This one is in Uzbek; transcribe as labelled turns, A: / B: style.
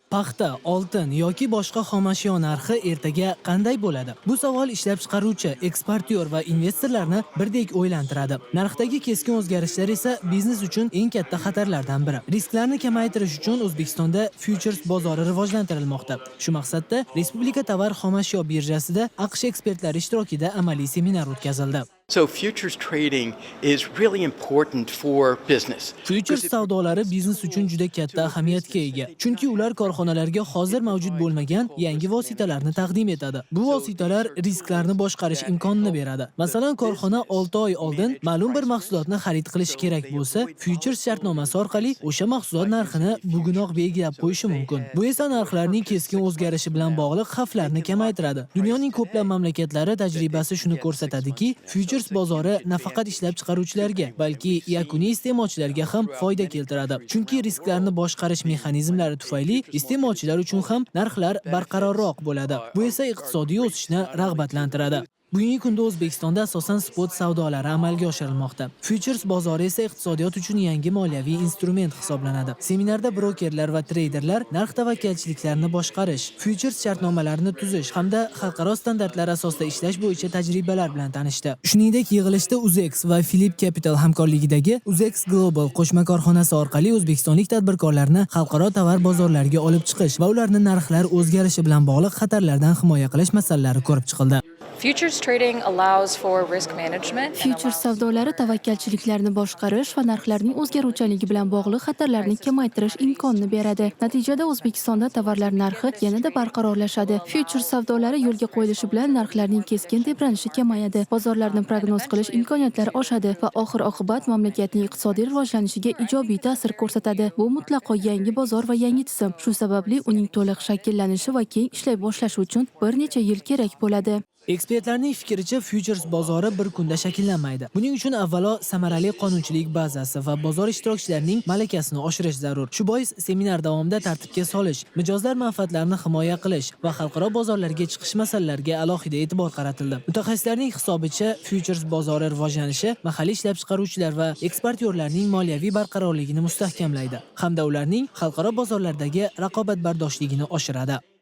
A: Paxta, oltin yoki boshqa xomashyo narxi ertaga qanday bo'ladi? Bu savol ishlab chiqaruvchi, eksportyor va investorlarni birdek o'ylantiradi. Narxdagi keskin o'zgarishlar esa biznes uchun eng katta xatarlardan biri. Risklarni kamaytirish uchun O'zbekistonda fyuchers bozori rivojlantirilmoqda. Shu maqsadda Respublika tovar xomashyo birjasida AQSh ekspertlari ishtirokida amaliy seminar o'tkazildi.
B: So futures trading is really important for business.
A: Fyuchers savdolari biznes uchun juda katta ahamiyatga ega. Chunki ular korxonalarga hozir mavjud bo'lmagan yangi vositalarni taqdim etadi. Bu vositalar risklarni boshqarish imkonini beradi. Masalan, korxona 6 oy oldin ma'lum bir mahsulotni xarid qilishi kerak bo'lsa, fyuchers shartnomasi orqali o'sha mahsulot narxini bugunoq belgilab qo'yishi mumkin. Bu esa narxlarning keskin o'zgarishi bilan bog'liq xavflarni kamaytiradi. Dunyoning ko'plab mamlakatlari tajribasi shuni ko'rsatadiki, fyuchers bozori nafaqat ishlab chiqaruvchilarga, balki yakuniy iste'molchilarga ham foyda keltiradi. Chunki risklarni boshqarish mexanizmlari tufayli iste'molchilar uchun ham narxlar barqarorroq bo'ladi. Bu esa iqtisodiy o'sishni rag'batlantiradi. Bugungi kunda O'zbekistonda asosan spot savdolari amalga oshirilmoqda. Fyuchers bozori esa iqtisodiyot uchun yangi moliyaviy instrument hisoblanadi. Seminarda brokerlar va treyderlar narx tavakkalchiliklarini boshqarish, fyuchers shartnomalarini tuzish hamda xalqaro standartlar asosida ishlash bo'yicha tajribalar bilan tanishdi. Shuningdek, yig'ilishda UzEx va Phillip Capital hamkorligidagi UzEx Global qo'shma korxonasi orqali o'zbekistonlik tadbirkorlarni xalqaro tovar bozorlariga olib chiqish va ularni narxlar o'zgarishi bilan bog'liq xatarlardan himoya qilish masalalari ko'rib chiqildi.
C: Futures trading allows for risk management and
D: Fyuchers savdolari tavakkalchiliklarni boshqarish va narxlarning o'zgaruvchanligi bilan bog'liq xatarlarni kamaytirish imkonini beradi. Natijada O'zbekistonda tovarlar narxi yanada barqarorlashadi. Fyuchers savdolari yo'lga qo'yilishi bilan narxlarning keskin tebranishi kamayadi. Bozorlarni prognoz qilish imkoniyatlari oshadi va oxir oqibat mamlakatning iqtisodiy rivojlanishiga ijobiy ta'sir ko'rsatadi. Bu mutlaqo yangi bozor va yangi tizim. Shu sababli uning to'liq shakllanishi va keng ishlay boshlashi uchun bir necha yil kerak bo'ladi.
A: Ekspertlarning fikricha, fyuchers bozori bir kunda shakllanmaydi. Buning uchun avvalo samarali qonunchilik bazasi va bozor ishtirokchilarining malakasini oshirish zarur. Shu bois seminar davomida tartibga solish, mijozlar manfaatlarini himoya qilish va xalqaro bozorlarga chiqish masalalariga alohida e'tibor qaratildi. Mutaxassislarning hisobicha, fyuchers bozori rivojlanishi mahalliy ishlab chiqaruvchilar va eksportyorlarning moliyaviy barqarorligini mustahkamlaydi hamda ularning xalqaro bozorlardagi raqobatbardoshligini oshiradi.